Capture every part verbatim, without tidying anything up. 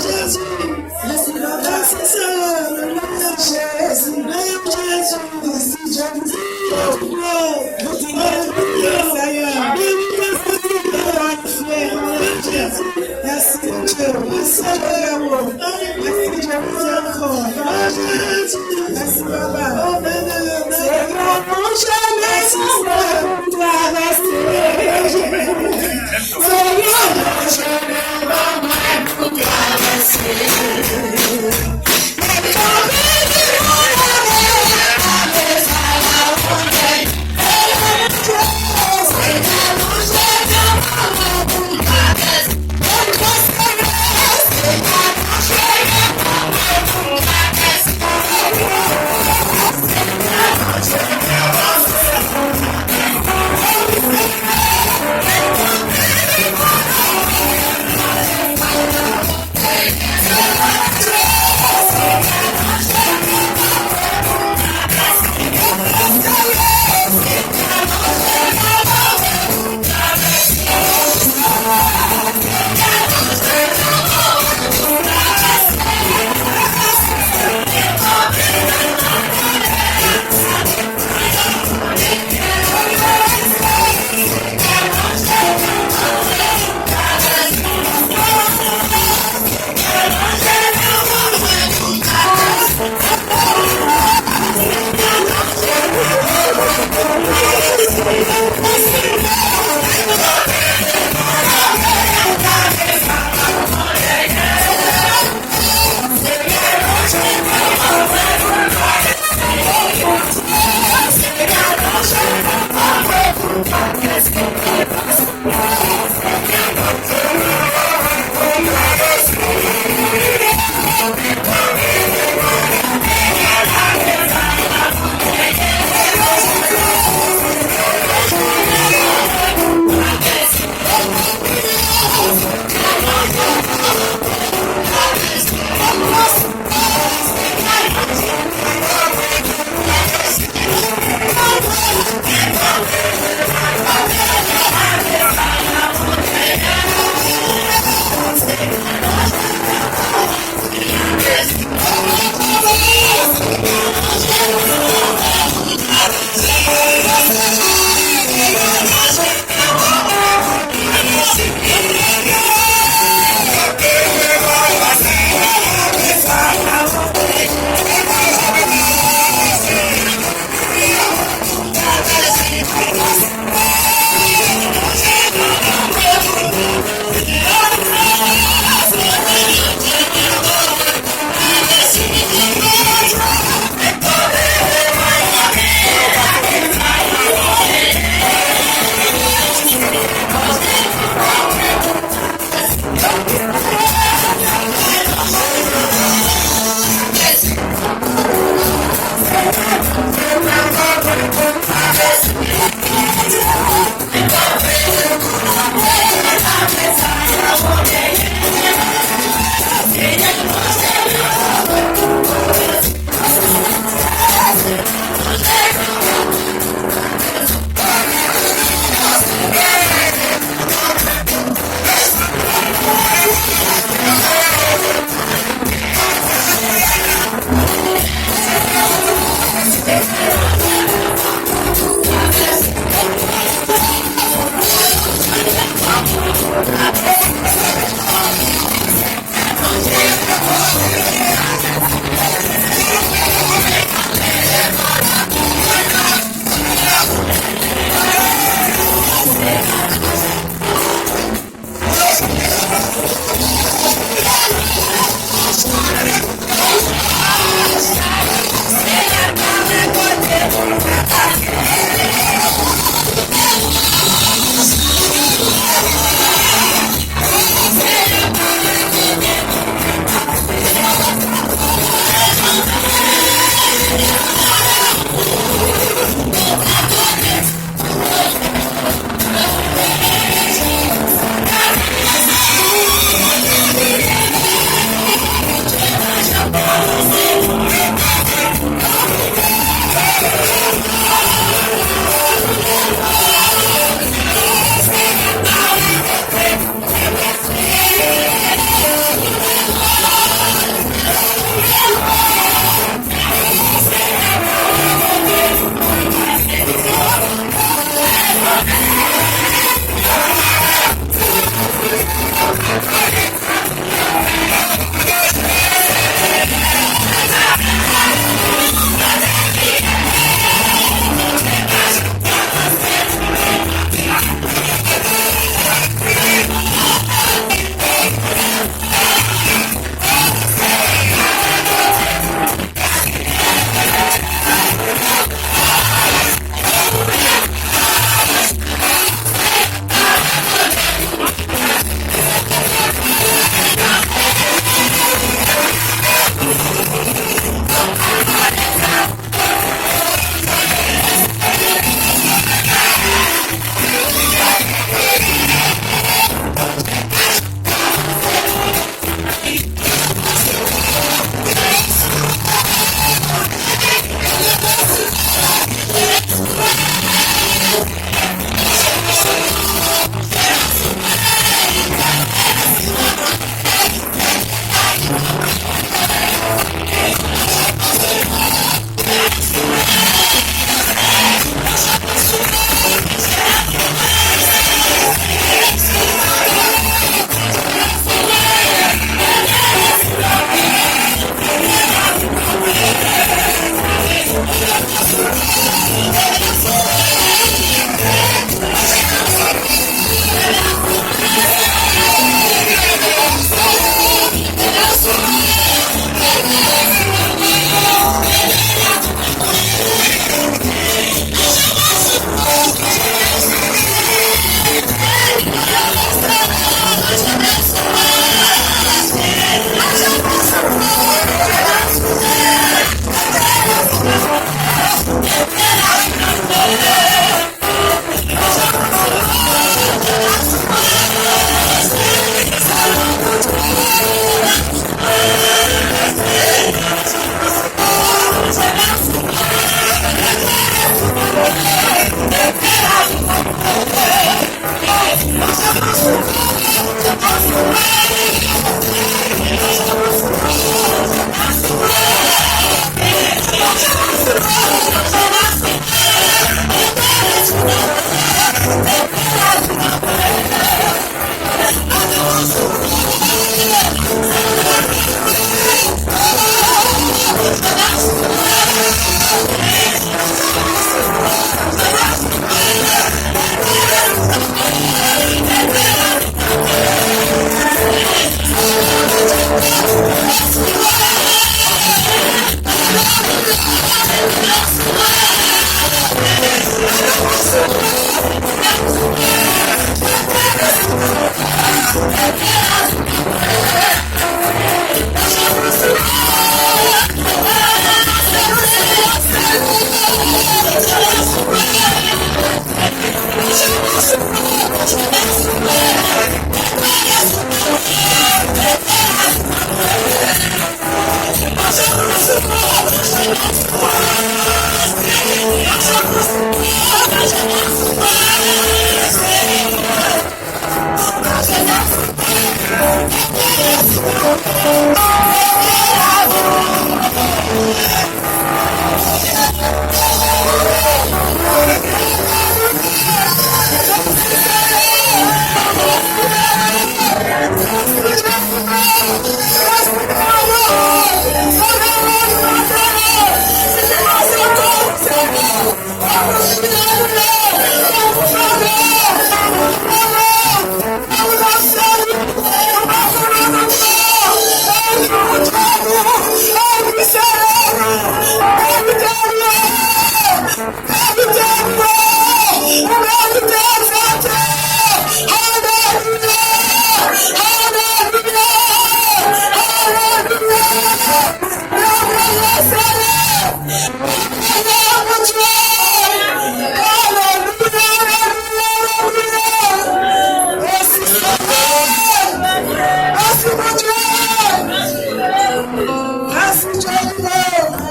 Jezi. Mèsi, Papa. Mèsi, Seyè. Alelouya. Jezi. Mèsi, Jezi. Mèsi, Jezi. Alelouya. Alelouya. Mèsi, Jezi. Mèsi, Bondye. Mèsi, Jezi. Mèsi, Papa. Senyè, yon chemen ban mwen pou travèse. Senyè, yon chemen ban mwen pou travèse.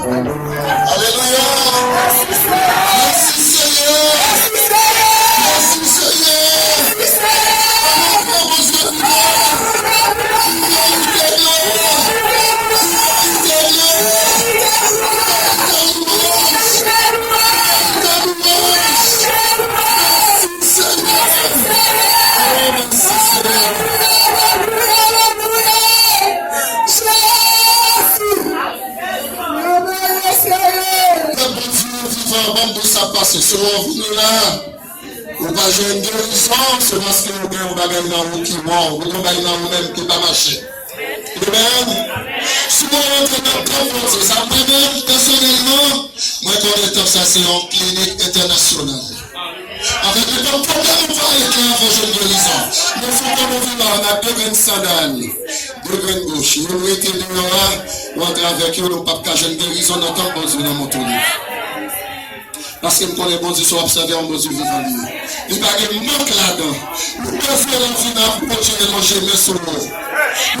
Alelouya! Mèsi, Senyè! Mèsi, Senyè! Mèsi, Bondye vivan! Mèsi, Senyè! Pèp Bondye vivan, ban m di w sa k pase. Si w vini la, ou pa jwenn gerizon, se paske ou gen yon bagay nan ou ki mò, ou gen yon bagay nan ou menm ki pa mache. Amen. Si w rantre nan tanp Bondye, sa mwen menm, pèsonèlman, mwen konnen tanp sa se yon klinik entènasyonal. Avèk nenpòt pwoblèm ou pa rete avan jwenn gerizon. Men fòk nou vin la, n ap de grenn sandal, de grenn goch. Youn rete deyò a, ou antre avèk youn, ou p ap ka jwenn gerizon nan tanp Bondye nan Montolit. Paske m konnen Bondye, si w ap sèvi a yon Bondye vivan li ye. Li pa gen mank ladan. Ou bezwen lavi nan pou Bondye lonje men sou ou.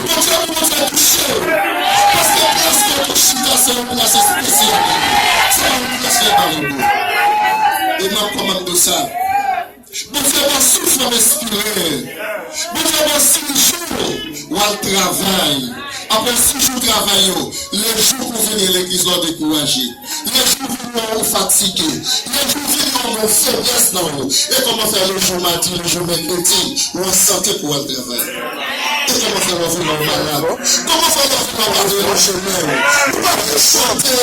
Bondye, pou Bondye touche w. Paske plas ke w chita, se yon plas espesyal. Se pa yon plas fè pa yon moun. E m ap kòmann de sa. Bondye ban souf, m ap espire. Bondye ban sis jou, w al travay. Apre sis jou travay yo, lejou pou vini legliz la w dekouraje. Lejou vini an ou fatige. Lejou vini an ou feblès nan ou. E kòman fè lejou madi, lejou mèkredi, ou an sante pou w al travay? E kòman fè lè w vini an ou malad? Kòman fè lè w vini an ou pa gen yon chemen? Ou pa vle chante,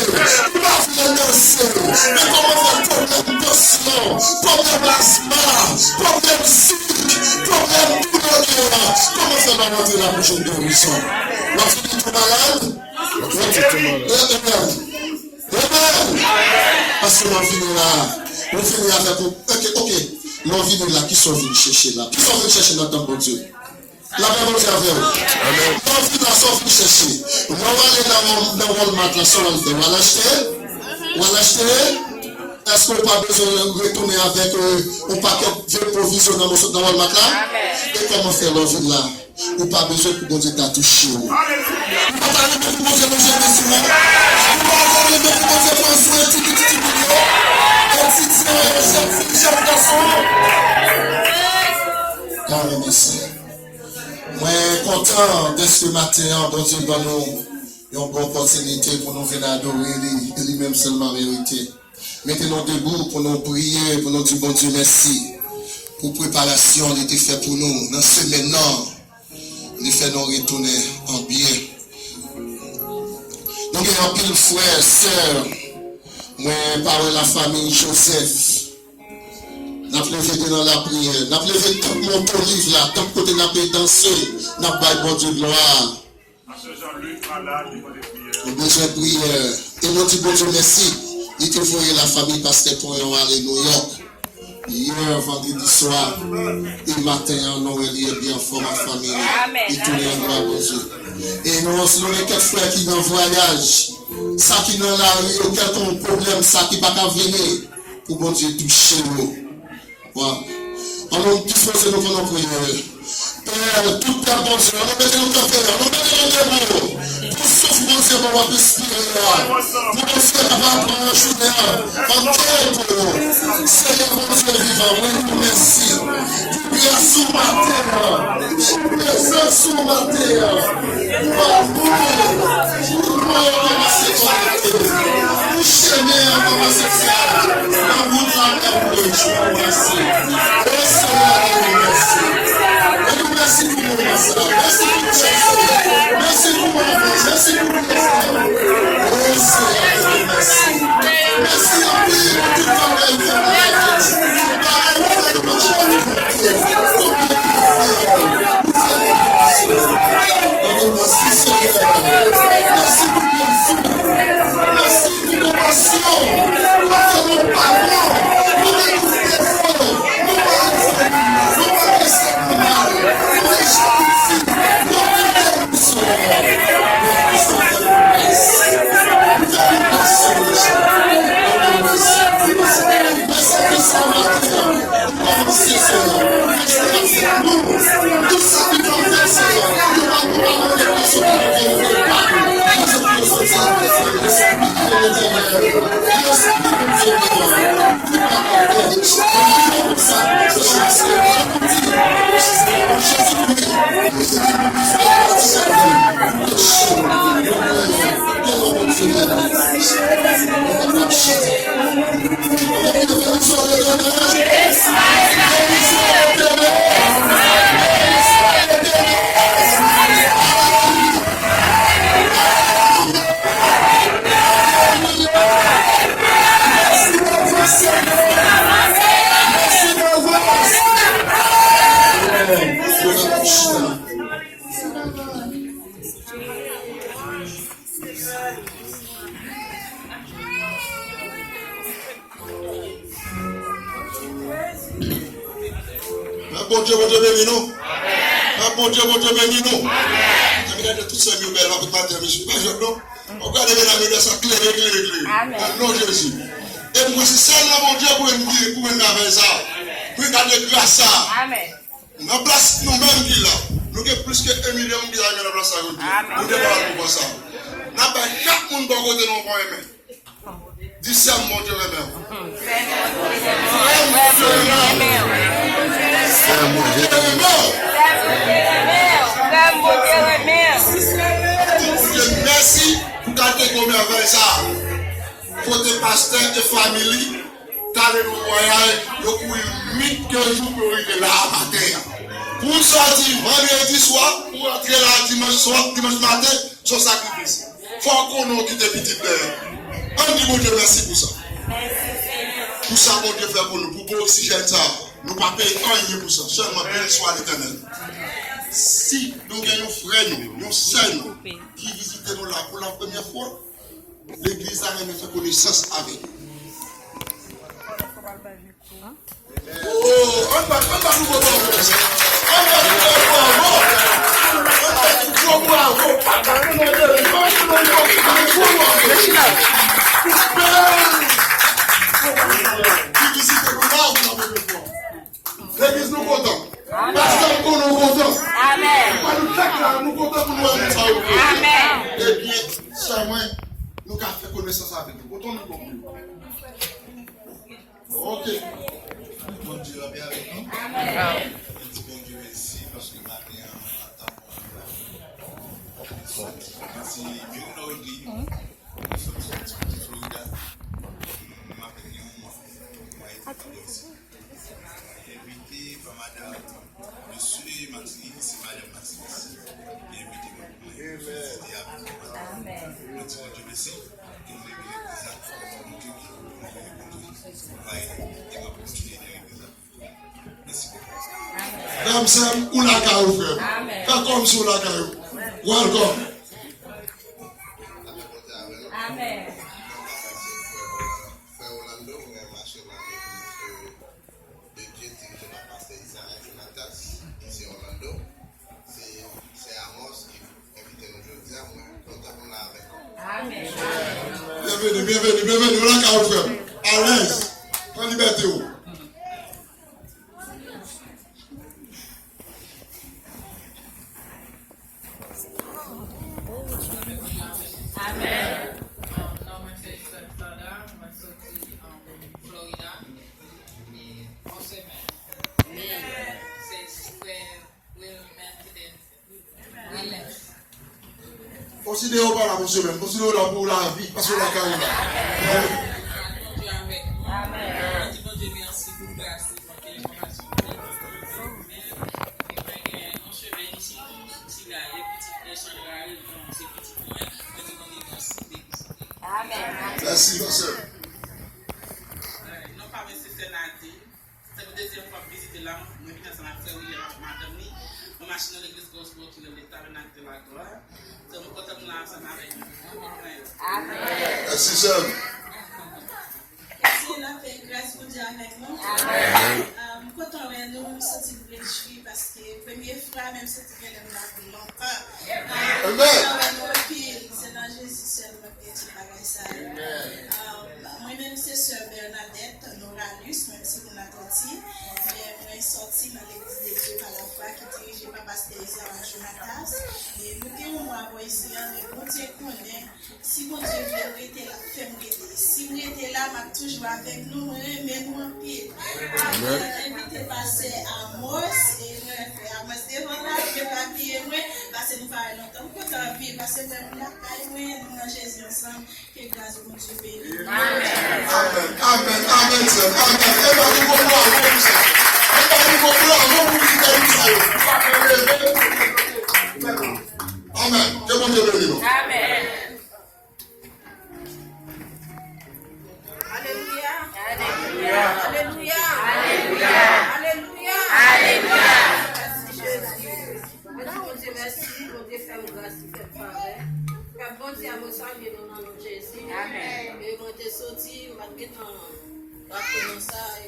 ou pa vle danse. Men kòman fè pwoblèm tansyon, pwoblèm azma, pwoblèm sik, pwoblèm doulè gen la? Kòman fè lè w rantre la pou jwenn gerizon? W ap vini tou malad? Amen. Amen. Paske lè w vini la, ou vini avèk ou, ok, ok. Lè w vini la, kisa w vin chèche la? Kisa w vin chèche nan tanp Bondye? Lapè Bondye avè w. Amen. Lè w vini la, sa w vin chèche? Lè w ale nan Wal-, nan Walmart la, sa w al fè? W al achte? W al achte? Èske w pa bezwen retounen avèk, euh, yon pakèt vye pwovizyon nan, nan Walmart la? E kòman fè lè w vin la? Ou pa bezwen pou Bondye ta touche w. Ou pa ta renmen pou Bondye lonje men sou ou. Ou pa ta renmen pou Bondye pran swen ti pitit timoun yo. Etidyan yo, jèn fi, jèn gason. Ka renmen sa. Mwen kontan dèske maten an, Bondye ban nou yon bon opòtinite pou nou vin adore li, e li menm sèlman merite. Mete nou debou pou nou priye, pou nou di Bondye mèsi pou preparasyon li te fè pou nou nan semèn nan. Li fè nou retounen an byen. Nou gen anpil frè, sè, mwen pa wè lafanmi Joseph. N ap leve devan lapriyè. N ap leve tanp Mont Oliv la, tanp kote n ap danse, n ap bay Bondye glwa. Pastè Jean-Luc malad, li mande priyè. Li bezwen priyè. E nou di Bondye mèsi. Li te voye lafanmi pastè Poyon ale Nouyòk. yè vandredi swa, e maten an, nou wè li byen anfòm ak fanmi li. Li tounen an glwa Bondye. E nou, nou gen kèk frè ki nan vwayaj. Sa ki nan lari yo, kèlkonk pwoblèm, sa ki pa ka vini, pou Bondye touche yo. Bon. Ann nou dispoze nou pou nou priye. Pè, tout pèp Bondye, ann nou mete nou kanpe, ann nou mete nou debou. Pou souf Bondye pou w ap espire a. Pou Bondye kapab pran jounen an. Ann kite pou ou. Senyè Bondye vivan, mwen di w mèsi. Pou gras ou maten an. Pou prezans ou maten an. Pou amou. Pou glwa ou kòmanse konekte. Pou chemen an kòmanse fè. Nan wout la, mèsi. O Senyè, ann di w mèsi. Ann di w mèsi pou moman sa. Mèsi pou tèks. Mèsi pou moman. Mèsi pou tèks. O Senyè, ann di w mèsi. Mèsi anpil pou tout bagay ou fè nan lavi nou. Bagay ou fè nou pa janm konte. Konbyen ou fè pou fè pou nou. Ann di w mèsi, Senyè. Mèsi pou byenvini. Mèsi pou konpasyon. Paske nou pa bon. Nou gen tout defo. Nou pa enfèm. Nou pa gen sèt mal. Nou gen jalouzi. Nou gen Mèsi pou sa maten an. Kòmanse, Senyè. Reste avèk nou. Tout sa ki pa fèt, Senyè. Yo pa pou pa mande pase pou nou. Jezikri. Mèsi Bondye, Bondye beni nou. Mèsi Bondye, Bondye beni nou. Zanmi, gade tout sè m yo bèl, anpil maten, mesye. Pa jòt non. W ap gade medam yo lè sa klere, klere, klere. Nan non Jezi. E m kwè se sèl nan Bondye pou n gen, pou n ka fè sa. Pou n gade gras sa. Nan plas nou menm ki la, nou gen plis ke en milyon moun ki ta renmen nan plas sa yo. Bondye pa al pou konsa. N ap bay chak moun bò kote nou yon bon renmen. Di, sè m, Bondye renmen w. Frè m, Bondye renmen w. Sè m, Bondye renmen w. Frè m, Bondye renmen w. Di Bondye mèsi pou kalite gwo mèvèy sa a. Kote pastè e fanmi li t ale nan vwayaj, yo kouri uit, kenz jou pou yo rive la a maten an. Pou w sòti vandredi swa, pou w rantre la dimanch swa, dimanch maten, se yon sakrifis. Fò w konnen w kite pitit dèyè. Ann di Bondye mèsi pou sa. Pou sa Bondye fè pou nou, pou bon oksijèn sa, nou pa peye anyen pou sa. Sèlman beni swa Letènèl. Si nou gen yon frè nou, yon sè nou, ki vizite nou la pou la premyè fwa, legliz la renmen fè konesans avèk nou. Oh, ann bat, ann bat nou bon bravo konsa. Ann bat nou bon bravo. Ann bat nou gwo bravo. Ann bat nou gwo bravo. Ki vizite nou la, nou la premye fwa. Legliz nou kontan. Pastè m konnen w kontan. Amèn. Ann nou chak la, nou kontan pou nou wè moun sa yo. Amèn. Ebyen, sè mwen, nou ka fè konesans avèk nou. Kontan nou konprann. Ok. Bondye ap avèk nou. Amèn. Nou di Bondye mèsi paske maten an, nou pa t ap soti. Mwen se Bill Nordy. Mwen soti yon ti kote Florida. M ap gen yon mwa. Mwen etidyan isi. Mwen envite pa madanm. Mesye Matinik, se madanm Matinik ki envite mwen pou mwen vizite avèk mwen. Mwen di Bondye mèsi, e mwen revele prezan pou mwen, pou mwen revele Bondye. Mwen pa ede, e mwen kontinye de revele sa. Mèsi bokou. Frè m, sè m, ou lakay ou, frè m. Fè kòmsi ou lakay ou. Welcome. Amèn. Frè Orlando, mwen mache la. Byenveni, byenveni, ou lakay ou, frè m. Alèz. Pran libète w. Amèn. Non, mwen se Sandra, mwen soti, um, Florida. E bon semèn. Se frè Wilmington. Wilmington. Konsidere w pa la pou semèn, konsidere w la pou lavi, paske w lakay ou la. Bondye avèk nou. Amèn. Di Bondye mèsi pou gras li. Mèsi, ma sè. Non pa mwen se sè Nadine. Se pou dezyèm fwa m vizite la, mwen vin ansanm ak sè William ak madanm li. Mwen mache nan legliz Gospel ki rele Tabernacle de la Gloire. Se mwen kontan m la ansanm avèk nou. Amèn. Mèsi, sè m. Ke lapè e gras Bondye avèk nou. Amèn. Ah, m kontan wè nou, m santi m rejwi paske premye fwa, men m santi gen lè m la pou lontan. Ah, m kontan wè nou anpil. Se nan Jezi sèl mwen gen tout bagay sa yo. Ah, mwen menm se sè Bernadette Noralus, mwen se moun Atlanti, men mwen sòti nan Legliz de Dye pa lafwa ki dirije pa pastè Ezra Jonatas. E nou gen yon mwa bò isi a, men Bondye konnen. Si Bondye vle m rete la, fè m rete. Si m rete la, m ap toujou avèk nou. Mwen renmen nou anpil. Mwen envite pastè Amos, e mwen fè Amos devan la, mwen pa bliye mwen, paske nou pa wè lontan. M kontan anpil, paske mwen menm lakay mwen, nou nan Jezi ansanm. Ke gras Bondye beni nou. Amèn, amèn, amèn, sè. Amèn. E ba nou bon bravo pou sa. E ba nou bon bravo pou vizitè nou sa yo. Amèn. Ke Bondye beni nou. Amèn. Alelouya. Alelouya. Alelouya. Alelouya. Alelouya. Mèsi, Jezi. Mèsi, Bondye, mèsi. Bondye fè m gras, li fè m favè. Pèp Bondye a, mwen salye nou nan non Jezi. Amèn. E mwen te soti, m pa t gentan raple nan sa. E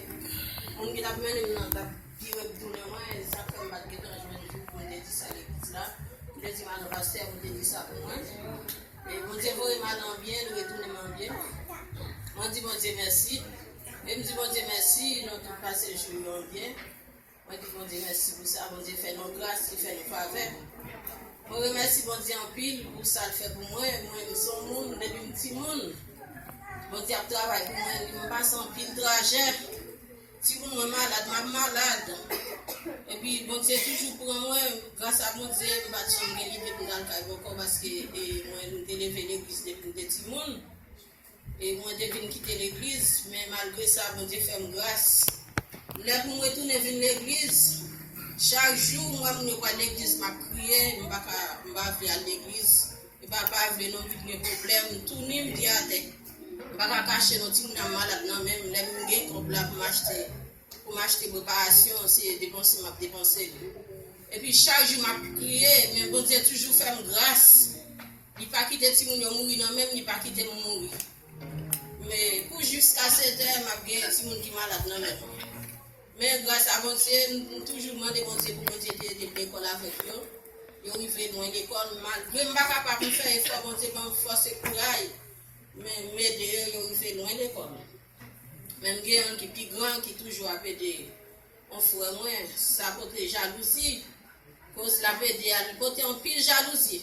moun ki t ap mennen m nan t ap vire m tounen mwen, e sa fè m pa t gentan jwenn jou pou m te di sa legliz la. M te di madan pastè pou te di sa pou mwen. E Bondye voye m ale an byen, li retounen m an byen. Mwen di Bondye mèsi. E m di Bondye mèsi, nou tout pase jou yo an byen. Mwen di Bondye mèsi pou sa, Bondye fè nou gras, li fè nou favè. Mwen remèsye Bondye anpil pou sa l fè pou mwen. Mwen, m se yon moun, depi m timoun, Bondye ap travay pou mwen, m pase anpil trajè. Timoun mwen malad, m ap malad. Epi Bondye toujou pran mwen, gras a Bondye, m pa t janm gen lide pou m t al kay bòkò, paske, e, mwen, m te leve legliz depi m te timoun. E mwen te vin kite legliz, men malgre sa, Bondye fè m gras. Lè pou m retounen vin legliz, chak jou m wè moun yo pral legliz, m ap kriye, m pa ka, m pa vle al legliz. E pa, pa vle non, m vin gen pwoblèm, tou ni m pye atè. M pa ka kache non, timoun nan malad nan men m, lè m gen kòb la pou m achte, pou m achte preparasyon, se depanse m ap depanse. Epi chak jou m ap kriye, men Bondye toujou fè m gras. Li pa kite timoun yo mouri nan men m, li pa kite m mouri. Men pou jiska sèt è, m ap gen timoun ki malad nan men m. Men gras a Bondye, m, m toujou mande Bondye pou Bondye te ede m lekòl avèk yo. Yo rive lwen lekòl, malgre m pa kapab, m fè efò, Bondye ban m fòs e kouraj. Men m ede yo, yo rive lwen lekòl. Men m gen youn ki pi gran, ki toujou ap ede yon frè mwen, sa pote jalouzi. Koz l ap ede a, li pote anpil jalouzi.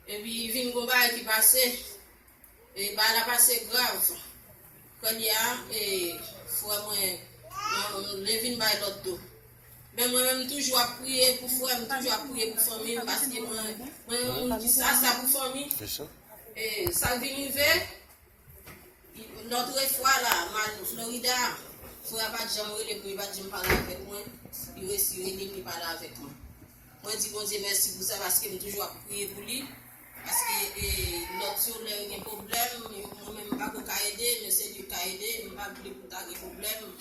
Epi vin gon bagay ki pase. E bagay la pase grav. Kounye a, e, frè mwen, non, li vin bay lòt do. Men mwen menm, m toujou ap priye pou frè m, m toujou ap priye pou fanmi m, paske mwen, mwen yon moun ki sa, sa pou fanmi. E sa k vin rive, lòt fwa la, m al Florida, frè a pa t janm rele m, li pa t janm pale avèk mwen, li resi rele m, li pale avèk mwen. Mwen di Bondye mèsi pou sa, paske m toujou ap priye pou li. Paske, e, lòt yo, lè yo gen pwoblèm, yo, mwen menm, m pa ko ka ede, men se li k ka ede, m pa vle pou ta gen pwoblèm.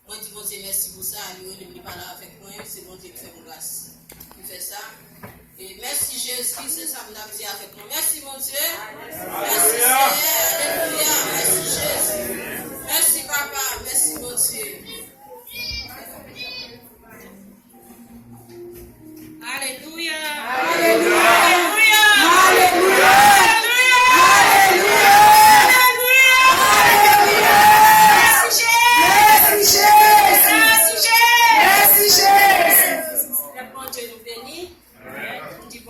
Mwen di Bondye mèsi pou sa, li rele m, li pale avèk mwen, se Bondye ki fè m gras. Li fè sa. E mèsi Jezi, se sa m t ap di avèk nou. Mèsi Bondye. Mèsi Senyè. Alelouya. Mèsi Jezi. Mèsi Papa. Mèsi Bondye. Alelouya. Alelouya. Alelouya. Alelouya. Alelouya. Alelouya.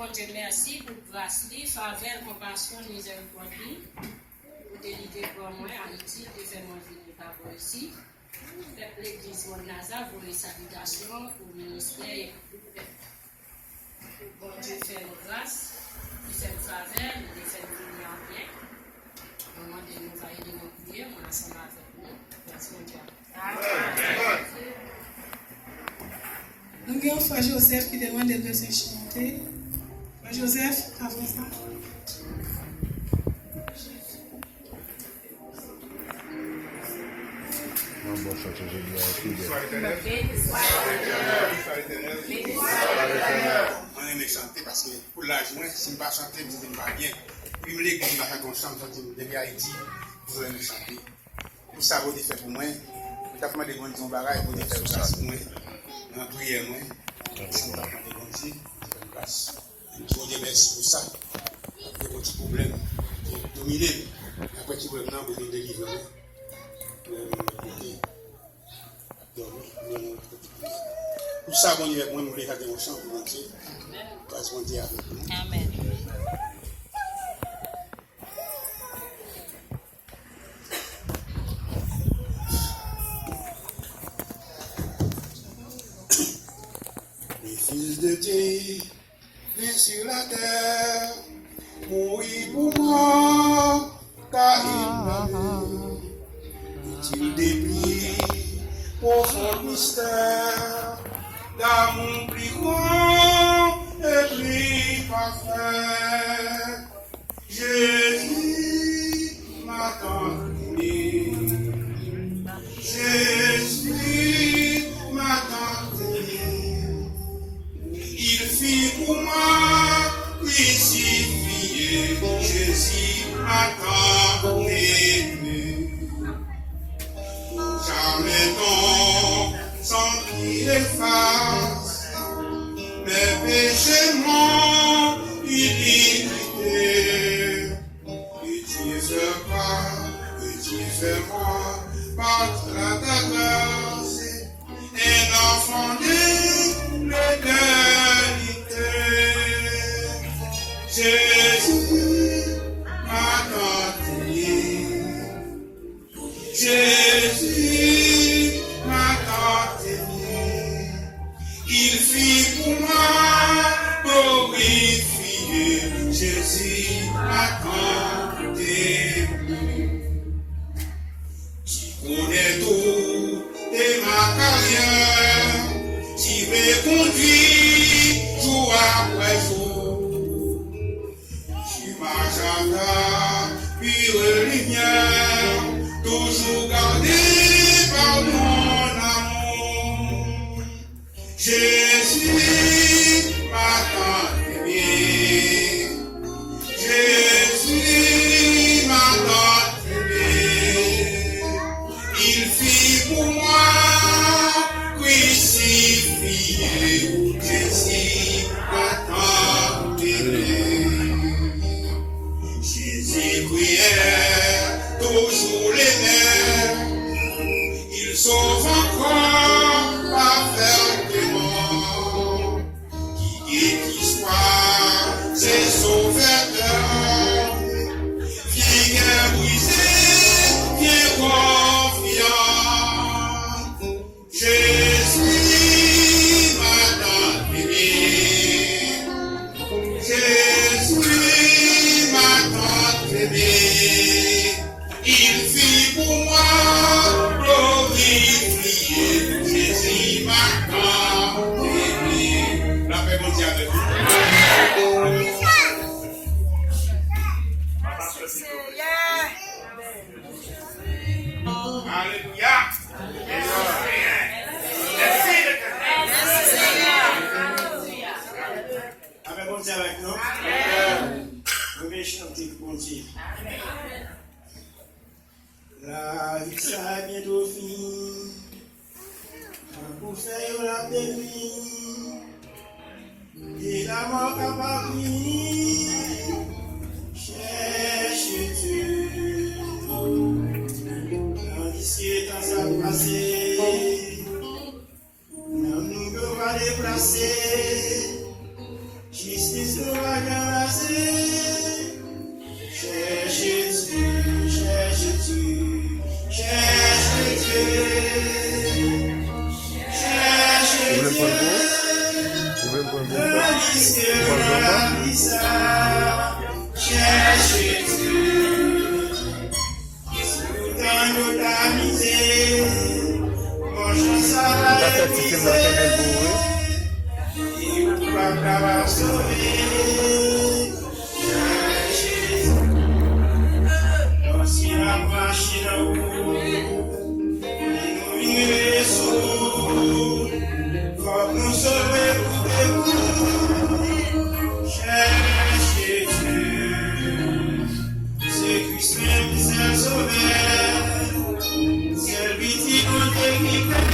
Bondye mèsi pou gras li, favè l, konpasyon l, mizèrikòd li, pou te li te pran mwen Ayiti, te fè mwen vini pa Pòtoprens. Pèp legliz Mòn Laza voye salitasyon pou ministè e pou tout pèp. Bondye fè nou gras, li fè nou favè, li fè nou vini an byen. Mwen mande nou va ede mwen priye, mwen ansanm avèk nou. Gras Bondye avèk nou. Nou gen yon frè Joseph ki te mande l bezwen chante. Frè Joseph, ka fè sa. Yon bon chante jodi a, fidèl. Mwen renmen chante paske pou laj mwen, si m pa chante, m santi m pa byen. Epi m legliz, m pa chante yon chan, m santi m depi Ayiti, m renmen chante. Pou sa Bondye fè pou mwen, m t ap mande Bondye yon bagay, Bondye fè sa pou mwen. Nan priyè mwen, sa m t ap mande Bondye, fè m gras. M di Bondye mèsi pou sa. Te gon ti pwoblèm ki domine m. Apre ti pwoblèm nan, Bondye delivre mwen. Lè m kote ap dòmi, mwen, mwen kote pou sa Bondye fè pou mwen, m vle chante yon chan pou Bondye. Gras Bondye avèk nou. Amèn. Le Fils de Dieu vint sur la terre, mourir pour moi, car il m'aimait. Utile des plus profonds mystères, d'amour plus grand et plus parfait. Jésus m'a tant aimé. Jésus m'a tant aimé. Il fut pour moi crucifié. Jésus m'a tant aimé. Jamais ton sang qui efface mes péchés, mon iniquité. Et Dieu fera, et Dieu fera, par ta grâce, un enfant de l'éternité. Jésus m'a tant aimé. Jésus m'a tant aimé, il fut pour moi glorifié. Jésus m'a tant aimé. Tu connais toute ma carrière, tu me conduis jour après jour. Tu m'as à ta pure lumière, toujours gardé par mon amour. Jésus m'a tant aimé. Jésus m'a tant aimé. Il fut pour moi crucifié. Jésus m'a tant aimé. Jésus priait toujours les mêmes. Il sauve encore parfaitement. Qui que tu sois, c'est Sauveur, qui cœur brisé, viens confiant. Jésus m'a tant aimé. Jésus m'a tant aimé. Il fut pour moi glorifié. Jésus m'a tant aimé. Lapè Bondye avèk nou. Seyè. Alelouya. Mèsi, Letènèl. Lapè Bondye avèk nou. Nou vle chante pou Bondye. Lavi sa a byento fini. Tankou fèy yo l ap devni, e lanmò k ap apini. Chèche Dye. Tandiske tan sa ap pase, nanm nou yo va deplase. Jistis nou Lavi sa, chèche Dye. Si w tann yo ta mize, bon jan sa va epuize, e ou p ap kapab sove. Chèche Jezi. Lòske n ap mache nan wout, e nou vin rive sou wout, fòk nou sove koute kout. Chèche Dye. Se Kris menm, sèl Sovè, sèl Pitit Bondye ki fèt,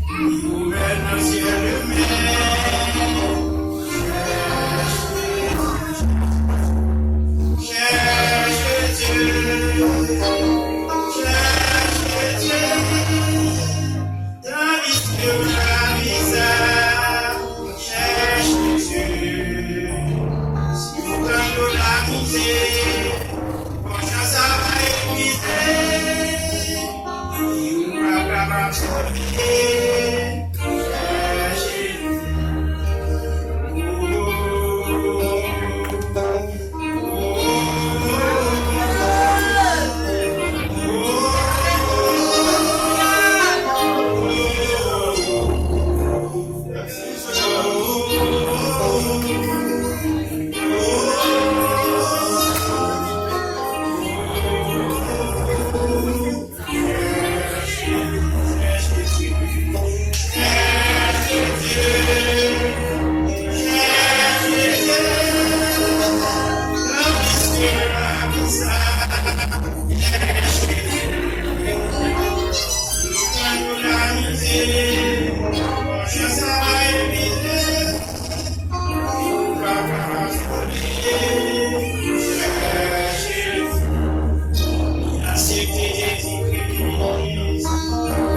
ki gouvèn nan syèl demen. Chèche, chèche Dye, chèche Dye. Tandis ke lavi sa chèche Dye, si w tann yo ta mize, bon jan sa va epuize, e ou p ap kapab sove. Chèche Dye. Aksepte Jezi Kris,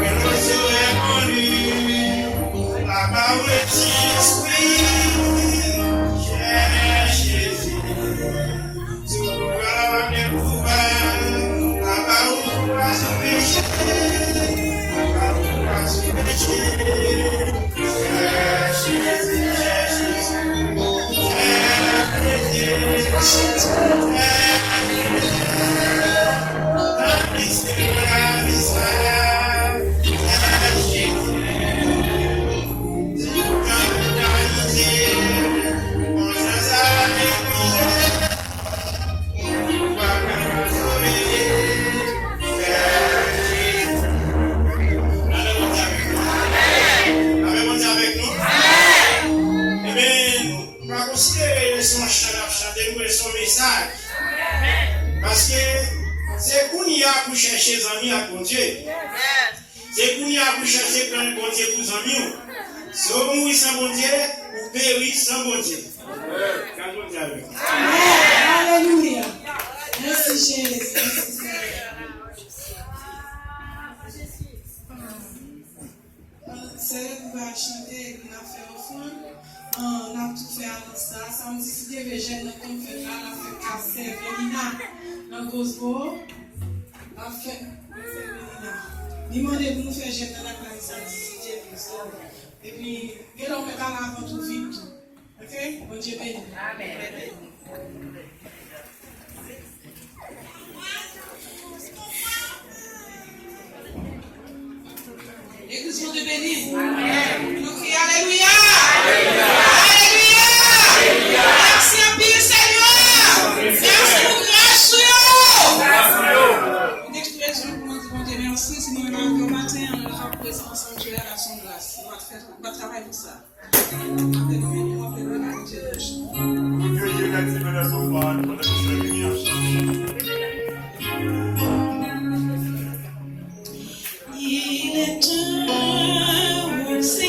renonse w reponn li, la pa w resi espri, chèche Jezi. Sou pouvwa l ap gen pouvwa, la pa w pouvwa sou peche, la pa w pouvwa sou peche. Amèn. Bondye avèk nou. Amèn. Ebyen, nou pa konsidere se yon chan n ap chante, nou, se yon mesaj. Paske se kounye a pou chèche zanmi ak Bondye. Se kounye a pou chèche pran Bondye pou zanmi w. Si w mouri san Bondye, ou peri san Bondye. Gad Bondye avèk nou. Amèn. Alelouya. Mèsi, Jezi. Mèsi, Senyè. Sè yo va chante epi n ap fè ofrann. An, n ap tou fè anons sa. Samdi, si Dye vle, jèn nan konn fèt la, n ap fè kase Velina nan Gosbo. N ap fè kase Velina. Li mande pou nou fè jèn nan lakay sa, si Dye vle. So, epi, gen lè w mèt al avan tou vit tou. Ok? Bondye beni. Amèn. Legliz, Bondye beni. Amèn. Nou kriye alelouya. Alelouya. Mèsi anpil, Senyè. Mèsi pou gras ou yo. Nou gen tout rezon pou nou di Bondye mèsi. Si nou menm avè w maten an, nou ka prezan ansanm Dye a la son gras. Nou va fè, nou va travay pou sa. Il est temps, c'est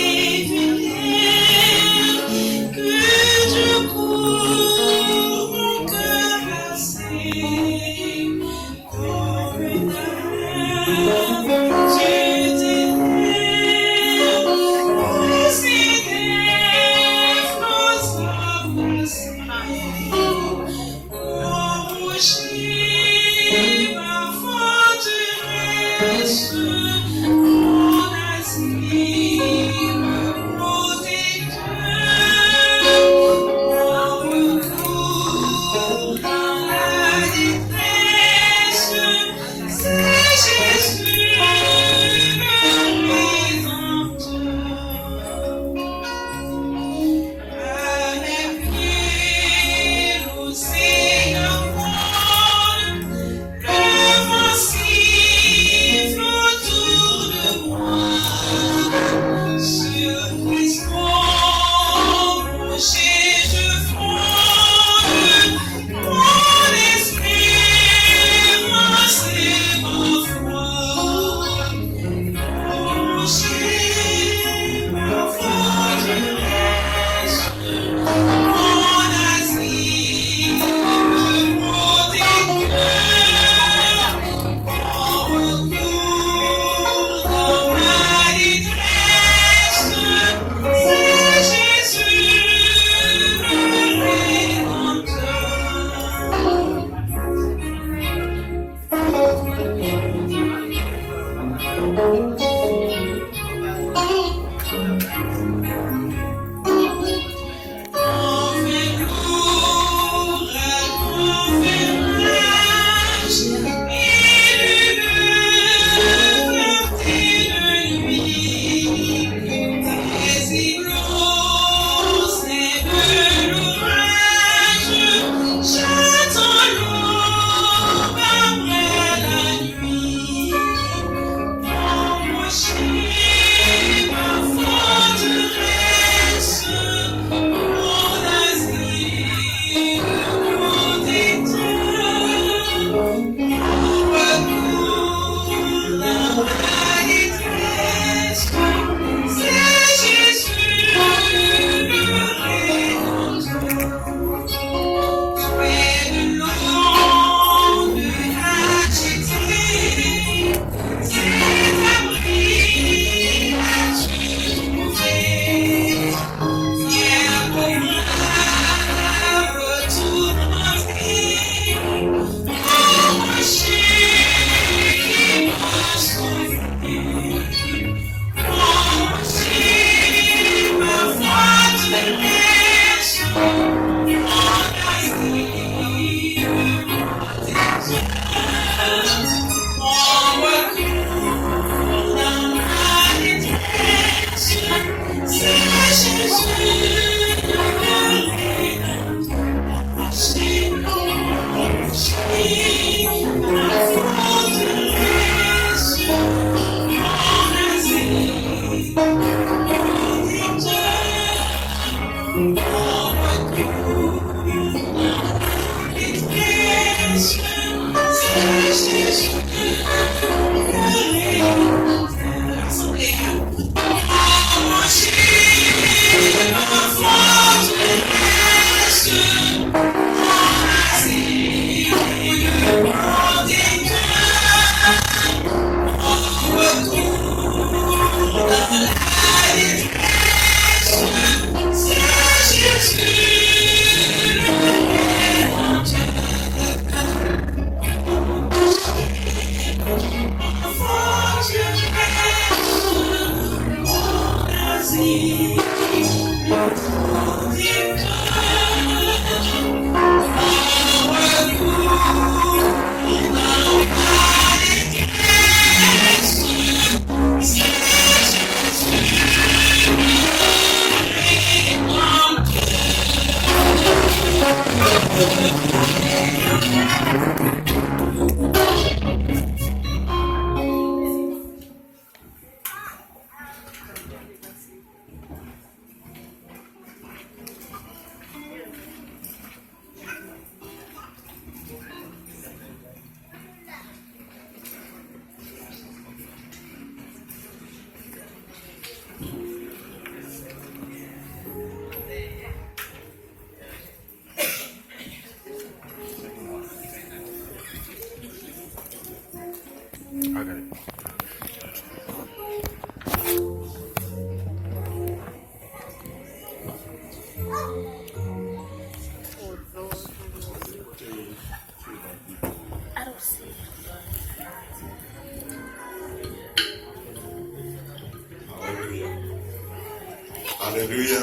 Alelouya.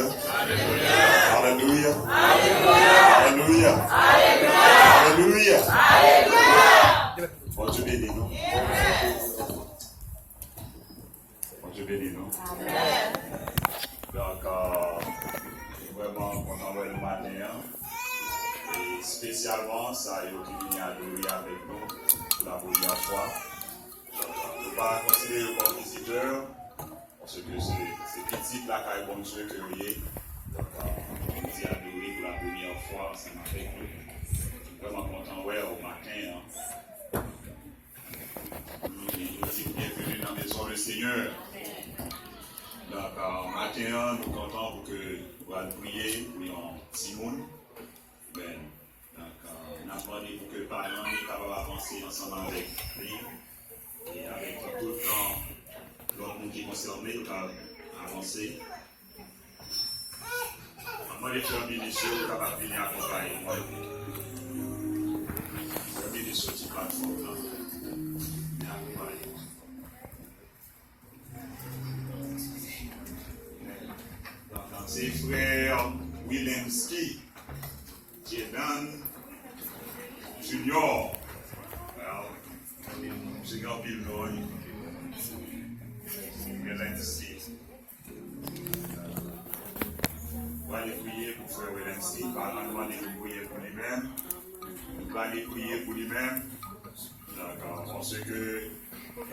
Alelouya. Alelouya. Alelouya. Bondye beni nou. Bondye beni nou. Donk, euh, nou vrèman kontan wè nou maten an. E espesyalman sa yo ki vini adore avèk nou pou la premyè fwa. Donk, euh, nou pa konsidere yo kòm vizitè, paske se, se pitit lakay Bondye ke yo ye. Donk, euh, nou di adore pou la premyè fwa ansanm avèk nou. Nou vrèman kontan wè w maten an. Nou di nou byenveni nan maison le Seigneur. Donk, euh, maten an, nou kontan pou ke nou pral priye pou yon timoun. Amen. Donk, euh, n ap mande pou ke paran li kapab avanse ansanm avèk li. E avèk tout, euh, lòt moun ki konsène, yo ka avanse. Mwen mande frè Minis yo kapab vini akonpaye mwen. Frè Minis soti platfòm nan. Vini akonpaye mwen. Donk, se frè Wilensky Diedan Junior. Gen anpil non, gen Lensky. Ou ale priye pou frè Welenski, paran nou mande nou priye pou li menm. Nou ale priye pou li menm. Dakò, paske,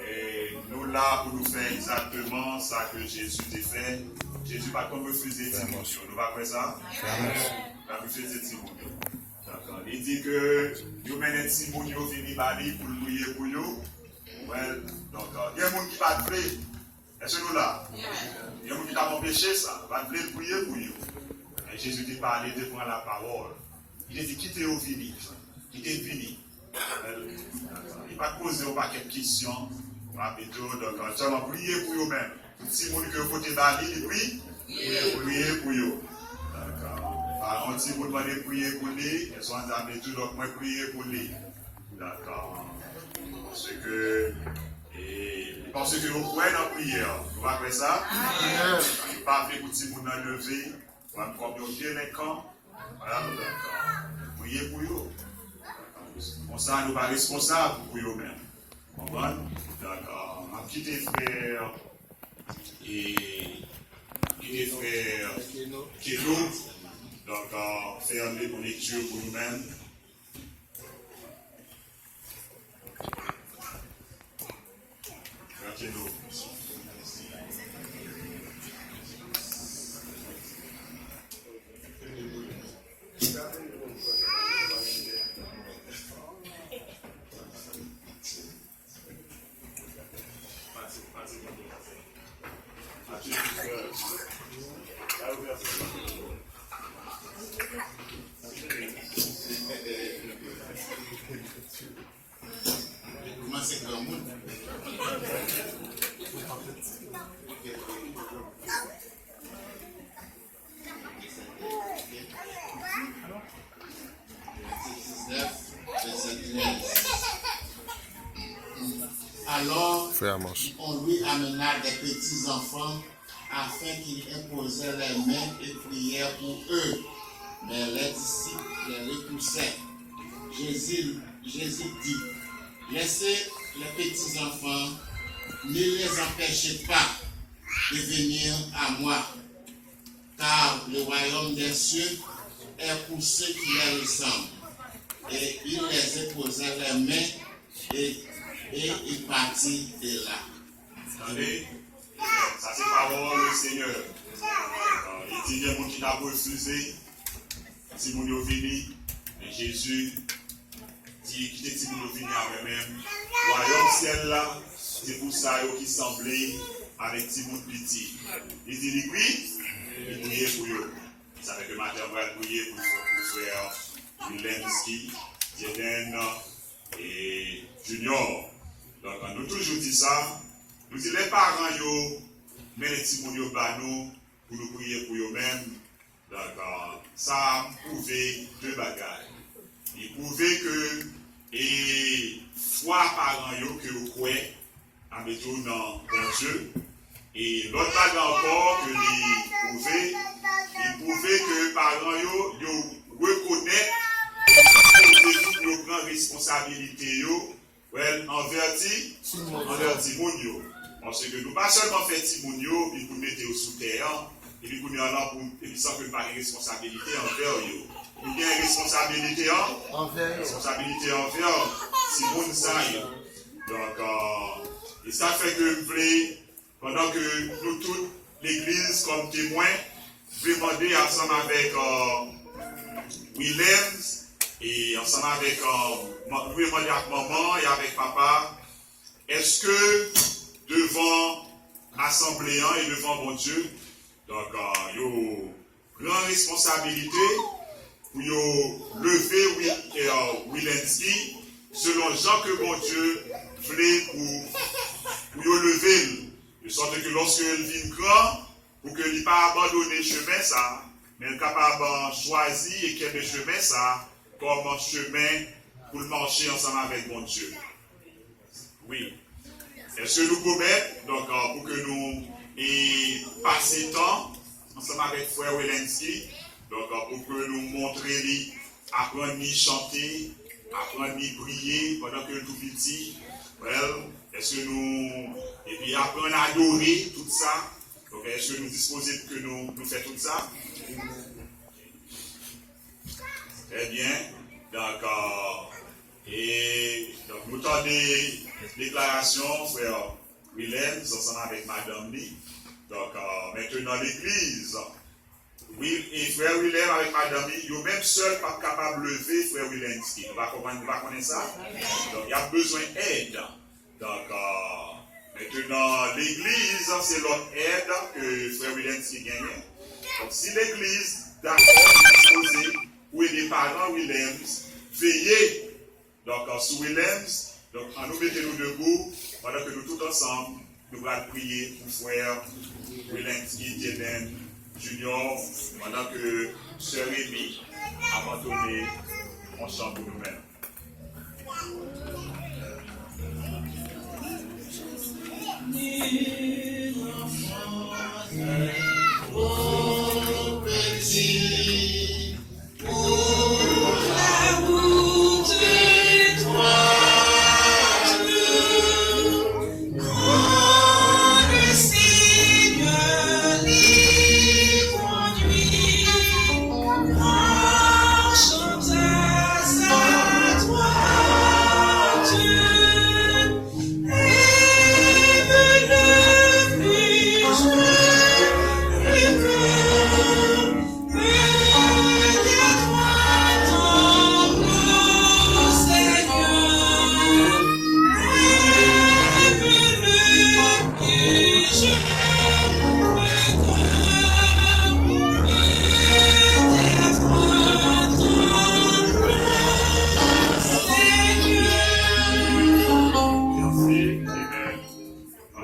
eh, nou la pou nou fè egzakteman sa ke Jezi te fè. Jezi pa t konn refize timoun yo. Nou pa kwè sa? Li pa refize timoun yo. Dakò. Li di ke yo mennen timoun yo vini ba li pou l priye pou yo. Well, donk, gen moun ki pa t vle. Èske nou la? Gen moun ki t ap anpeche sa, pa t vle l priye pou yo. Men Jezi te pale, te pran lapawòl. Li te di, kite yo vini. Kite l vini. Li pa t poze yon pakèt kesyon. Rapido, donk, sèlman priye pou yo menm. Pou timoun ke yo pote ba li, li pri-, priye pou yo. Dakò. Paran yon timoun mande priye pou li, èske w ann di, donk, mwen priye pou li. Dakò. Paske, e, paske yo kwè nan priyè. Nou pa kwè sa? Yo pa vle pou timoun nan leve, pran kòm yon delenkan. Voilà, dakò. Priye pou yo. Konsa, nou pa responsab pou yo menm. Konprann? Dakò. M ap kite frè, e, kite frè Keno. Donk, fè yon lekti pou nou menm. Kòmanse granmoun. Alors, on lui amena des petits enfants afin qu'ils imposèrent les mains et prièrent pour eux. Mais les disciples les repoussaient. Jésus, Jésus dit, laissez les petits enfants, ne les empêchez pas de venir à moi, car le royaume des cieux est pour ceux qui leur ressemblent. Et il les imposa les mains et, et il partit de là. Tande? Sa se pawòl le Senyè. Li di gen moun ki t ap refize timoun yo vini, men Jezi di, kite timoun yo vini avè mwen. Wayòm syèl la, se pou sa yo ki sanble avèk timoun piti. Li di li pri-, li priye pou yo. Sa fè ke maten an pral priye pou, pou frè Wilensky, Dieden, e Junior. Donk, nou toujou di sa, nou di lè paran yo mennen timoun yo ba nou pou nou priye pou yo menm, donk, sa pwouve de bagay. Li pwouve ke, e, fwa paran yo ke yo kwè, sa vle di nan Bondye. E lòt bagay ankò ke li pwouve, li pwouve ke paran yo, yo rekonèt, yo pran responsabilite yo, well, anvè ti-, anvè timoun yo. Paske nou pa sèlman fè timoun yo, epi pou n mete yo sou tè an, epi kounye a la, pou, epi san ke n pa gen responsabilite anvè yo. Nou gen responsabilite an-, anvè yo. Responsabilite anvè timoun sa yo. Donk, e, e sa fè ke m vle, pandan ke nou tout, legliz kòm temwen, vle mande ansanm avèk, e, Wilens, e ansanm avèk, e, man-, nou vle mande ak manman e avèk papa, èske devan asanble an e devan Bondye, donk, e, yo pran responsabilite pou yo leve Wi-, e, Wilensky selon jan ke Bondye vle pou, pou yo leve l. De sòt ke lòske l vin gran, pou ke li pa abandone chemen sa, men l kapab chwazi e kenbe chemen sa kòm chemen pou l mache ansanm avèk Bondye. Wi. Èske nou pwomèt, donk, e, pou ke nou, e, pase tan ansanm avèk frè Wilensky, donk, e, pou ke nou montre li, aprann li chante, aprann li priye pandan ke l tou piti, Well, èske nou, epi aprann adore tout sa? Donk, èske nou dispoze pou ke nou, nou fè tout sa? Trè byen. Donk, euh, e, donk, nou tande deklarasyon frè Williams ansanm avèk madanm li. Donk, euh, mentenan legliz, Wi, e frè Williams avèk madanm li, yo menm sèl p ap kapab leve frè Wilensky. Nou pa konprann, nou pa konnen sa? Donk, y ap bezwen èd. Donk, euh, mentenan, legliz, se lòt èd ke frè Wilensky genyen. Donk, si legliz dakò, dispoze pou ede paran Williams veye Donk, sou Williams, donk, ann nou mete nou debou pandan ke nou tout ansanm, nou pral priye pou frè Wilensky Dieudonne Junior, pandan ke sè Remy ap antone yon chan pou nou menm.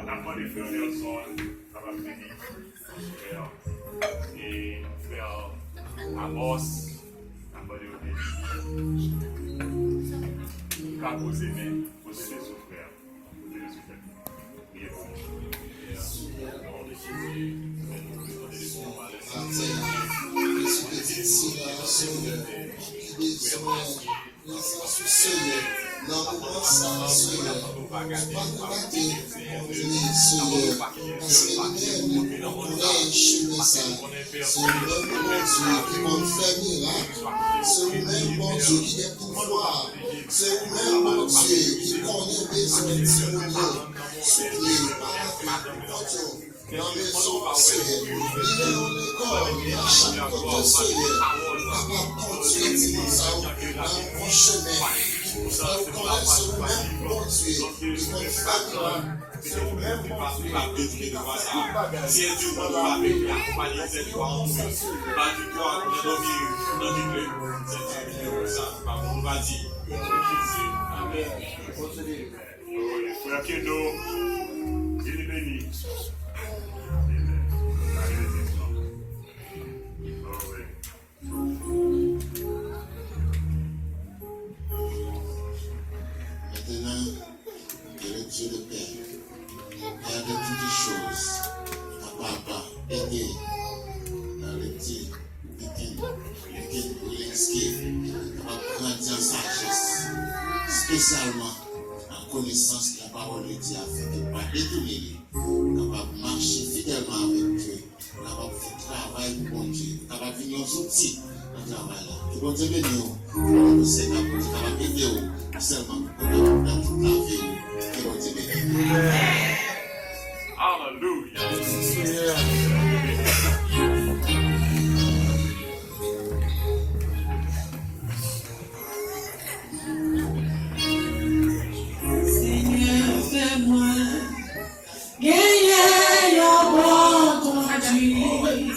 N ap mande frè Nelson kapab vini. Frè, e frè Amos, n ap mande yo vini. Ou ka poze men, poze men sou frè. Poze men sou tèt li. Priye pou li. Nan non de Jezi, nou prezante devan w a lè sa. Nan moman sa, Senyè, nou pa konnen, Senyè, paske nou menm, nou konnen chemen sa. Se ou menm, Bondye, ki konn fè mirak. Se ou menm, Bondye, ki gen pouvwa. Se ou menm, Bondye, ki konnen bezwen timoun yo. Souple, pa lage, Bondye. Nan mezon an, Senyè. Li gen yon lekòl, nan chak kote, Senyè. Ou kapab kondui timoun sa yo nan yon bon chemen. Fè yo konnen se ou menm, Bondye, ki konn fè mirak. Se ou menm, Bondye, ki konn fè tout bagay. Nan mezon an, Senyè. Amèn. Frè Kedo, vini beni. Amen. Mete men, que le Dieu de paix, Père de toutes choses, a papa, ede nan lekti Deacon, Deacon Wilensky, kapab grandi an sajès, espesyalman an konesans la pawòl de Dye a, afin ke l pa detounen li, kapab mache fidèlman avèk Dye, kapab fè travay pou Bondye, kapab vin yon zouti nan travay la. Ke Bondye beni w, ke Bondye kapab ede w, sèlman pou kapab nan tout lavi w. Ke Bondye beni w. Alelouya. Senyè, fè mwen genyen yon bon kondwit.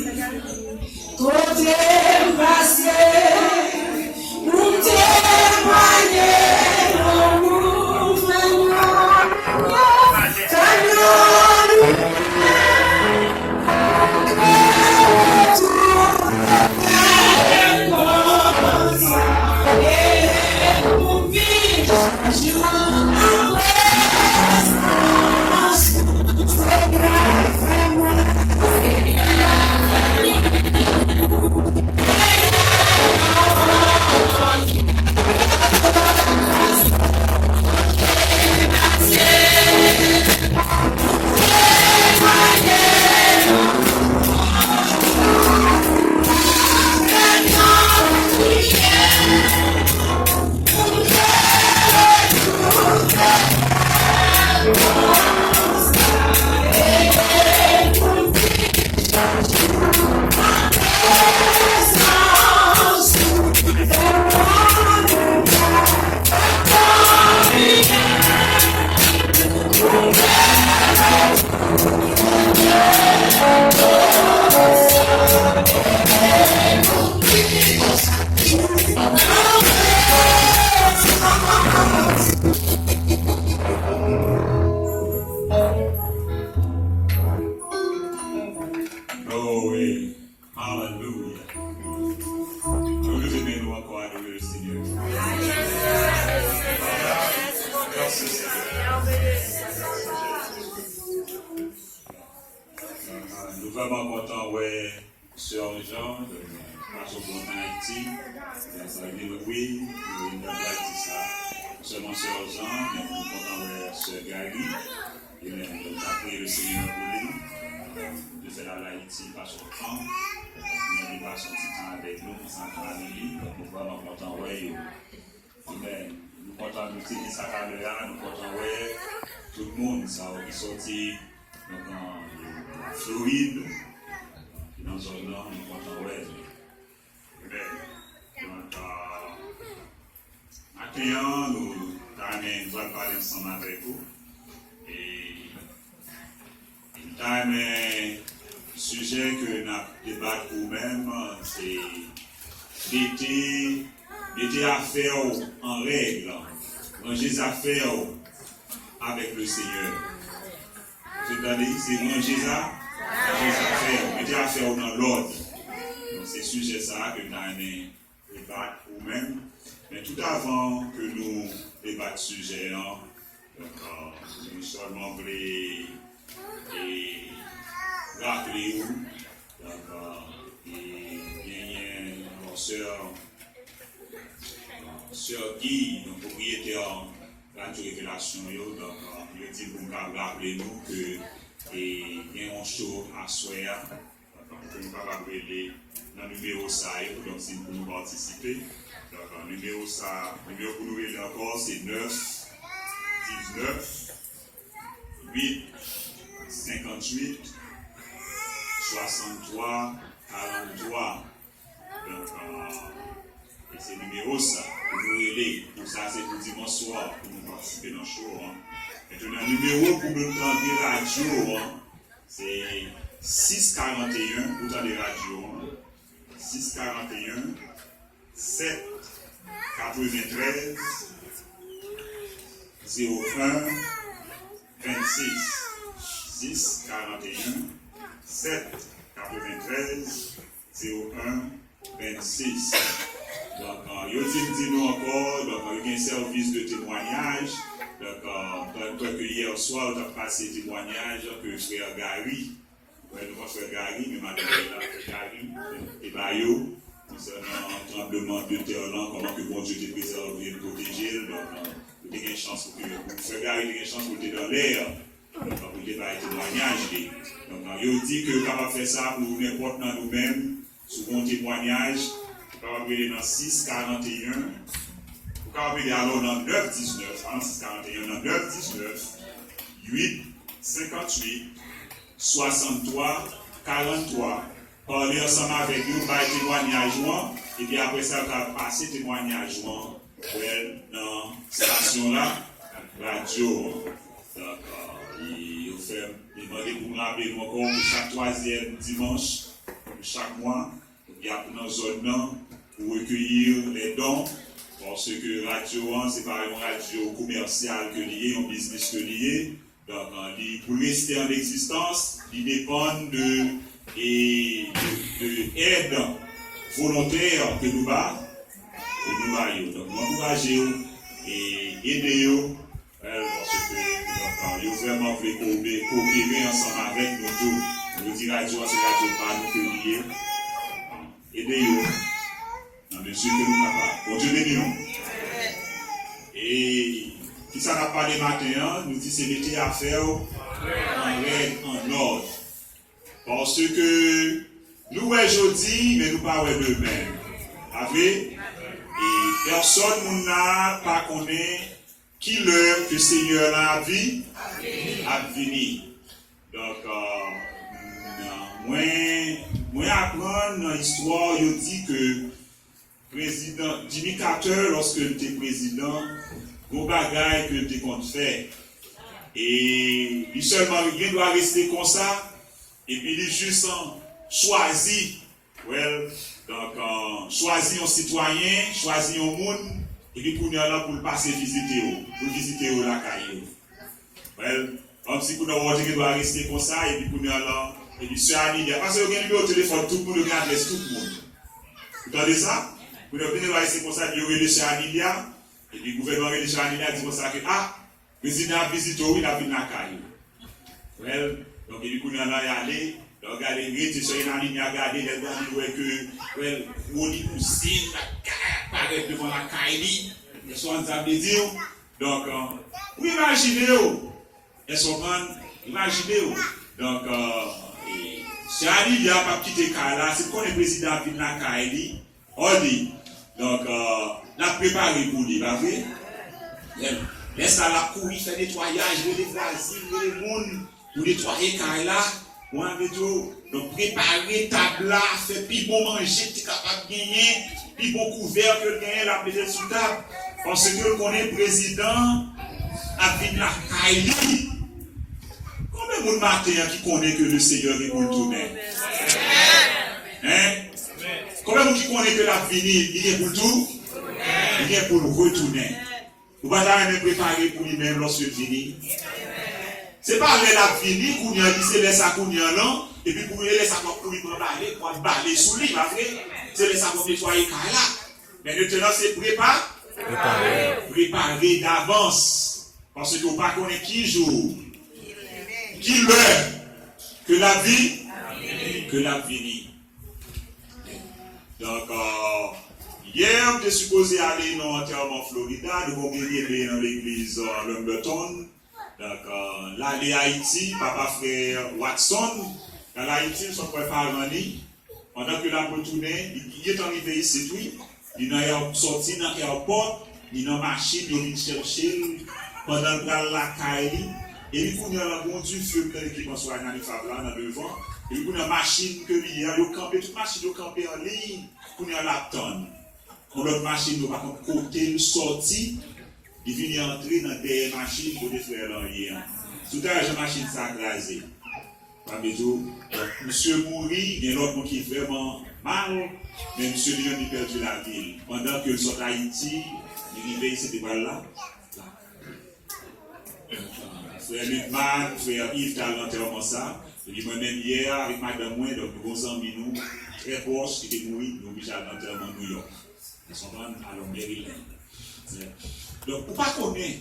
Kote m pase, pou m temwaye lanmou w, Senyè. Tann yon nouvèl. Senyè. Mèsi, Senyè. Nou vrèman kontan wè Sè Jean, pastè Bon Ayiti. Sa vle di, wi, nou vin nan Ayiti sa. Sèlman Sè Jean, men nou kontan wè Sè Gary. Li menm, nou ta priye le Senyè pou li. Li fè l al Ayiti, pase yon tan. Li pase yon ti tan avèk nou, ansanm avèk li. Donk, nou vrèman kontan wè yo. Amen. Nou kontan nou te gen sa talè a, nou kontan wè tout moun sa yo ki soti, donk, an Florid, ki nan zòn nan, nou kontan wè. Amen. Donk, euh, maten an, nou ta renmen pral pale ansanm avèk ou. E M ta renmen sijè ke n ap debat pou menm, se mete, mete afè w an règ, ranje zafè w avèk le Senyè. Ou fin tande? Se ranje za-, ranje zafè w, mete afè w nan lòd. Donk, se sijè sa a ke m ta renmen debat ou menm. Men tout avan ke nou debat sijè an, donk, euh, nou sèlman vle, e, raple ou, donk, euh, e, genyen, alò, sè, sè Guy, donk, pwopriyetè Radyo Revelasyon yo, donk, euh, yo di pou m ka raple nou ke, e, gen yon show aswè a. Donk, pou nou kapab rele nan nimewo sa yo, donk, si pou nou patisipe. Donk, nimewo sa, nimewo pou nou rele ankò, se nèf diznèf, uit senkantuit, swasanntwa, karanntwa. Donk, euh, e se nimewo sa pou nou rele. Pou sa, se pou dimanch swa, pou nou patisipe nan show an. Mentnan, nimewo pou nou tande radyo an, se sis karanteyen, pou tande radyo an, sis karanteyen, sèt katreventrèz, zewo en, vennsis. Sis karanteyen, sèt katreventrèz, zewo en, vennsis. Donk, euh, yo di m di nou ankò, donk, euh, yo gen sèvis de temwanyaj. Donk, euh, m kwè ke yè swa, yo t ap pase temwanyaj ke frè Gary. Wè, nou pa frè Gary, men madanm li la, frè Gary, te ba yo, konsènan tranbleman de tè lan, kòman ke Bondye te prezève l, pwoteje l. Donk, euh, yo te gen chans pou ke, frè Gary te gen chans pou l te nan lè a. Donk, pou l te bay temwanyaj li. Donk, yo di ke yo kapab fè sa pou nenpòt nan nou menm, si w gen yon temwanyaj, ou kapab rele nan sis karanteyen, ou kapab rele alò nan nèf diznèf, pa nan sis karanteyen, nan nèf diznèf, uit senkantuit, swasanntwa, karanntwa. Pale ansanm avèk yo, bay temwanyaj ou an, epi apre sa, yo ka pase temwanyaj ou an, wè, nan estasyon la, radyo an. Donk, euh, e yo fè, li mande pou m raple nou ankò ke chak twazyèm dimanch de chak mwa, y ap nan zòn nan pou recueillir les dons, paske radyo an, se pa yon radyo komèsyal ke li ye, yon biznis ke li ye. Donk, euh, li, pou l reste an egzistans, li depann de, e, de, de èd volontè ke nou ba, ke nou ba yo. Donk, nou ankouraje yo e ede yo, euh, paske, donk, euh, yo vrèman vle kope-, kopere ansanm avèk nou tou. Nou di radyo a se radyo pa nou ke li ye. Ede yo nan mezi ke nou kapab. Bondye beni nou. E kisa n ap pale maten an? Nou di se mete afè w an règ, an òd. Paske nou wè jodi, men nou pa wè demen. Pa vre? E pèsòn moun la pa konnen ki lè ke Senyè la ap vi-, ap vini. Donk, euh, mwen, mwen aprann nan istwa, yo di ke prezidan Jimmy Carter, lòske l te prezidan, gon bagay ke l te konn fè. E li sèlman gen dwa reste konsa, epi li jis chwazi, well, donk, euh, chwazi yon sitwayen, chwazi yon moun, epi kounye a la pou l pase vizite yo, pou l vizite yo lakay yo. Well, kòmsi kounye a w te gen dwa reste konsa, epi kounye a la, epi sè Anilè, paske yo gen nimewo telefòn tout moun, yo gen adrès tout moun. Ou tande sa? Pou yo vin wè se konsa, yo rele sè Anilia, epi gouvènman rele sè Anilia, di konsa ke, a, prezidan ap vizite w, wi, l ap vin lakay ou. Well, donk, epi kounye a la, y ale, lè w gade, rete sè Anilia gade, lè l gade, l wè ke, well, gwo limouzen, bagay ap parèt devan lakay li, èske w konn sa vle di w? Donk, ou imajine w, èske w konprann? Imajine w. Donk, e, sè Anilia p ap kite kay la, si l konnen prezidan ap vin lakay li, Odi. Donk, l ap prepare pou li, pa vre? Lè, lè sa, l ap kouri fè netwayaj, rele vwazen, rele moun pou netwaye kay la. Ou anvi di w, donk, prepare tab la, fè pi bon manje ki kapab genyen, pi bon kouvè ke l genyen, l ap mete l sou tab. Paske l konnen prezidan ap vin lakay li. Konbyen moun maten an ki konnen ke Lesenyè gen pou l tounen? Hein? Konbyen moun ki konnen ke l ap vini, li gen pou l tou? Li gen pou l retounen. Ou pa ta renmen prepare pou li menm lòske l vini? Se pa lè l ap vini, kounye a, li se lè sa kounye a lan, epi pou lè sa w ap kouri pran bale, w ap bale sou li, pa vre? Se lè sa w ap netwaye kay la. Men mentnan se prepa-, prepare davans. Paske w pa konnen ki jou, ki lè ke l ap vi-, ke l ap vini. Donk, yè, m te sipoze ale nan antèman Florida, nou gen yon byen nan legliz Lumberton. Donk, l ale Ayiti, papa frè Watson, l al Ayiti, l sot wè paran li. Pandan ke l ap retounen, li gentan rive isit, wi. Li nan èw-, sòti nan èpòt, li nan machin, yo vin chèche l. Pandan l pral lakay li, epi kounye a la, gon dife m tande ki pran sou Anani Fab la, nan devan. Epi kounye a, machin ke li ye a, yo kanpe, tout machin yo kanpe an liy, kounye a l ap tann. Yon lòt machin, yo pa konn kote l sòti, li vini antre nan dèyè machin kote frè lan ye an. Si w ta wè jan machin sa kraze. Sa vle di w, misye mouri, gen lòt moun ki vrèman mal, men misye li menm li pèdi lavi l. Pandan ke l sot Ayiti, li rive isit, li pral la. Frè Lucmar, frè Yves t al nan antèman sa. Epi mwen menm yè a, avèk madanm mwen, donk nou gon zanmi nou, trè pwòch, ki te mouri, nou oblije al nan antèman Nouyòk. Èske w konprann? Alò, Maryland. Donk, ou pa konnen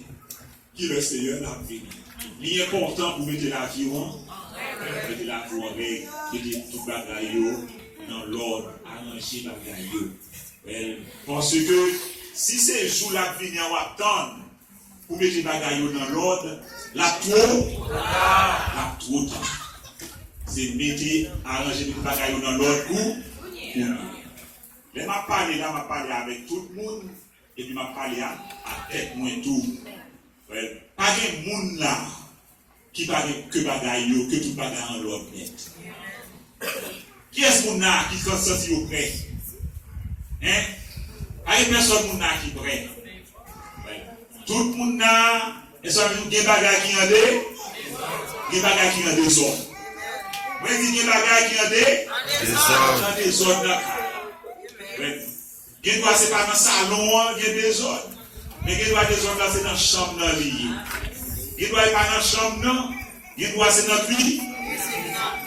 ki lè Seyè l ap vini. Li enpòtan pou mete lavi w an, mete lavi w an règ, mete tout bagay yo nan lòd, aranje bagay yo. Well, paske si se jou l ap vini an w ap tann pou mete bagay yo nan lòd, l ap two, l ap two ta. Se mete, aranje, mete bagay yo nan lòd kou, kounye a. Lè m ap pale la, m ap pale avèk tout moun, epi m ap pale a, a tèt mwen tou. Well, pa gen moun la ki pa gen ke bagay yo, ke tout bagay an lòd nèt. Kiyès moun la ki santi yo prè? Hein? Pa gen pèsòn moun la ki prè. Well, tout moun la, e sa vle di gen bagay ki an de-, gen bagay ki an dezòd. Mwen di gen bagay ki an de-, an dezòd nan kay. Well, gen dwa se pa nan salon an gen dezòd. Men gen dwa dezòd la se nan chanm nan li ye. Gen dwa e pa nan chanm nan. Gen dwa se nan kwi-,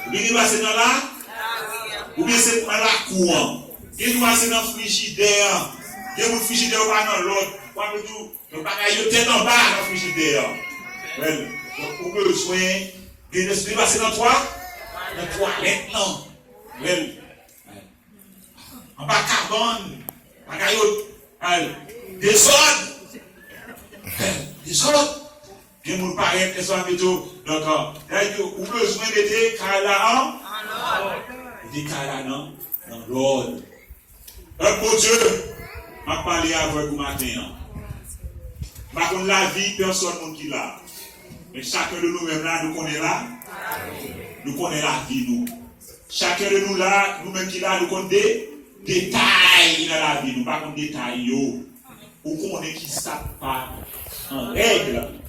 oubyen gen dwa se nan la, oubyen se nan lakou an. Gen dwa se nan frijidè an. Gen moun frijidè yo pa nan lòd. W ap di w, bagay yo tèt anba nan frijidè an. Well, donk ou bezwen gen, gen dwa se nan twa-, nan twalèt lan. Well, anba kabann, bagay yo al dezòd. Dezòd. Gen moun parèt, èske w ap mete w, donk, sa vle di ou bezwen mete kay la an, mete kay la nan, nan lòd. Pèp Bondye, m ap pale avèk ou maten an. M pa konn lavi pèsòn moun ki la. Men chaken de nou menm la, nou konnen la. Nou konnen lavi nou. Chaken de nou la, nou menm ki la, nou konn de, detay nan lavi nou. Pa konn detay yo. Ou konnen ki sa k pa an règ.